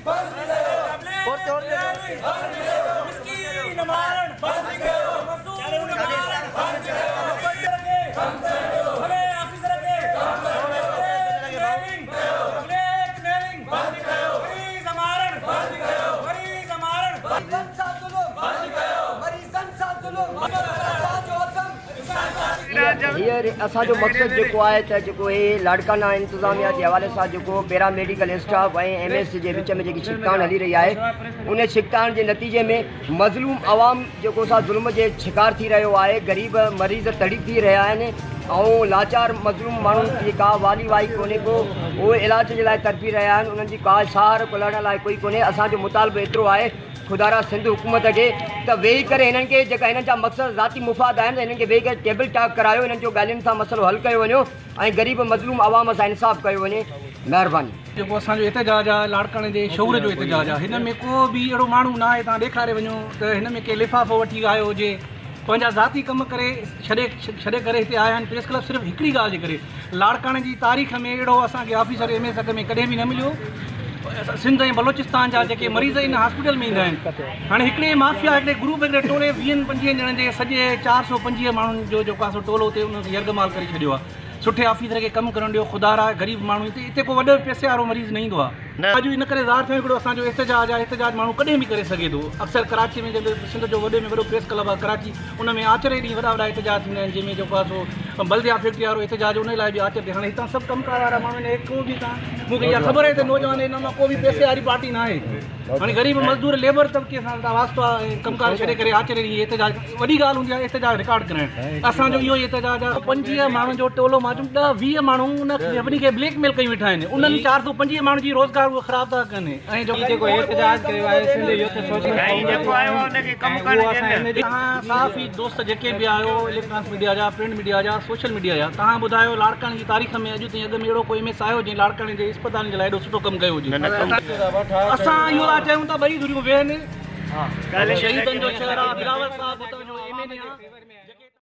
بند ڪيو، بليڪ مسڪين مارڻ بند ڪيو، مزدور مارڻ بند ڪيو، ڀلي آفيسر کي بليڪ ميلنگ بند ڪيو، مريض مارڻ بند ڪيو، مريض مارڻ مريضن سان ظلم بند ڪيو، مريضن سان ظلم اسان جو عزم. هينئر اسان جو مقصد جيڪو آهي ته جيڪو هي لاڙڪانا انتظاميا جي حوالي سان جيڪو para medical staff ۽ M S جي وچ ۾ جيڪي ڇڪتاڻ هلي رهي آهي، ان ڇڪتاڻ جي نتيجي ۾ مظلوم عوام جيڪو سا ظلم جي شڪار ٿي رهيو آهي، غريب مريض تڙي ٿي رهيا آهن ۽ لاچار مظلوم ماڻهن جي ڪا والي وائي ڪونهي ڪو، اهي علاج جي لاء تڙپي رهيا آهن، انهن جي ڪا سهار ڪلهڻ لاء ڪوئي ڪونهي. اسان جو مطالبو ايترو آهي خدارا سنڌ حڪومت کي ته ويهي ڪري هنن کي جيڪا هنن جا مقصد ذاتي مفاد آهن ته هنن کي ويهي ڪري ٽيبل ٽاڪ ڪرايو، هنن جو ڳالهين سان مسئلو حل ڪيو وڃو ۽ غريب مظلوم عوام سان انصاف ڪيو وڃي. مهرباني. جيڪو اسان جو احتجاج آهي لاڙڪاڻي جي شعور جو احتجاج آهي، هن ۾ ڪو به اهڙو ماڻهو نه آهي، توهان ڏيکاري وڃو ته هن ۾ ڪنهن لفافو وٺي آيو هجي، پنهنجا ذاتي ڪم ڪري ڇڏي ڇڏي ڪري هتي آيا آهن پريس ڪلب صرف هڪڙي ڳالهه جي ڪري. لاڙڪاڻي جي تاريخ ۾ اهڙو اسان کي آفيسر ايم ايس اڳ ۾ ڪڏهن به نه مليو. سنڌ ۽ بلوچستان جا جيڪي مريض ان هاسپيٽل ۾ ايندا آهن، هاڻي هڪڙي مافيا، هڪڙي گروپ، هڪڙي ٽولي ويهن پنجويهن ڄڻن جي سڄي 425 ماڻهن جو جيڪو آهي سو ٽولو اتي انهن کي يرغمال ڪري ڇڏيو آهي. سٺي آفيسر کي ڪم ڪرڻ ڏيو خدا را، غريب ماڻهو هتي هتي ڪو وڏو پئسي وارو مريض نه ايندو آهي. اڄ ان ڪري ظاهر ٿيو هڪڙو اسان جو احتجاج آهي. احتجاج ماڻهو ڪڏهن به ڪري سگهي ٿو. اڪثر ڪراچي ۾ جنهن سنڌ جو وڏي ۾ وڏو پريس ڪلب آهي ڪراچي، ان ۾ آچر جي ڏينهن وڏا وڏا احتجاج ٿيندا آهن، جنهن ۾ جيڪو آهي سو بلديا فيڪٽري وارو احتجاج ان لاء به آچر تي. هاڻي هتان سڀ ڪم ڪار وارا ماڻهو آهن، ڪو به هتان مون کي اها خبر آهي ته نوجوان هن مان ڪو به پئسي واري پارٽي نه آهي. هاڻي غريب مزدور ليبر طبقي سان هتان واسطو آهي، ڪم ڪار ڇڏي ڪري آچر جي ڏينهن احتجاج وڏي ڳالهه هوندي آهي احتجاج رڪارڊ ڪرائڻ، اسان جو اهو ئي احتجاج آهي. 25 ماڻهن جو ٽولو مان چون 10 20 ماڻهو ان سڀني کي بليڪ ميل ڪيون ويٺا آهن، انهن 425 ماڻهن جي روزگار اهي خراب ٿا ڪن ۽ جيڪو احتجاج ڪيو آهي سنڌ يوٿ سوشل فورم ۽ توهان صحافي دوست جيڪي به آهيو اليڪٽرانڪ ميڊيا جا، پرنٽ ميڊيا جا، سوشل ميڊيا جا، توهان ٻڌايو لاڙڪاڻي جي تاريخ ۾ اڄ تائين اڳ ۾ اهڙو ڪو ايم ايس آيو جنهن لاڙڪاڻي جي اسپتالن جي لاء ايڏو سٺو ڪم ڪيو هجي؟ اسان اهو ٿا چاهيون ته ٻئي ڌريون ويهن، شهيدن جو شهر آهي، بلاول صاحب هتان جو ايم اين اي آهي.